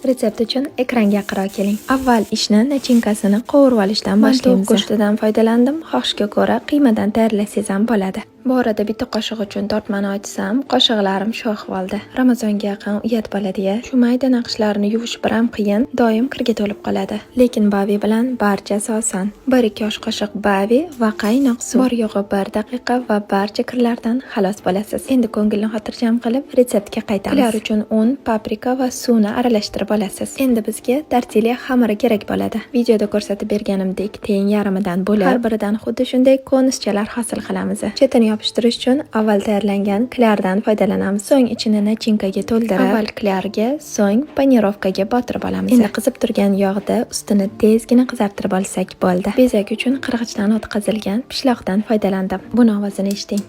Retsept uchun ekranga yaqinroq keling. Avval ishni начинка sini qovurib olishdan boshlaymiz. Go'shtidan foydalandim. Xohishga ko'ra qiymadan tayyorlasangiz ham bo'ladi. Bu orada bitta qoshiq uchun tortmani ochsam, qoshiqlarim sho'x oldi. Ramazonga yaqin uyat bo'ladi-ya. Shu mayda naqshlarni yuvish biram qiyin, doim kirga to'lib qoladi. Lekin Bavi bilan barchasi oson. 1-2 osh qoshiq Bavi va qaynoq suv. Bor yo'g'i 1 daqiqa va barcha kirlardan xalos bo'lasiz. Endi ko'ngilni xotirjam qilib retseptga qaytamiz. Ular uchun un, paprika va suvni aralashtirib olasiz. Endi bizga tortilya xamiri kerak bo'ladi. Videoda ko'rsatib berganimdek teng yarmidan bo'lib, har biridan xuddi shunday konuschalar hosil qilamiz. Chetini yopishtirish uchun avval tayyorlangan klardan foydalanamiz. So'ng ichini начинка ga to'ldirib, avval klarga, so'ng панировка ga botirib olamiz. Endi qizib turgan yog'da ustini tezgina qizartirib olsak bo'ldi. Bezak uchun qirg'ichdan o'tkazilgan pishloqdan foydalandim. Buni ovozini eshiting.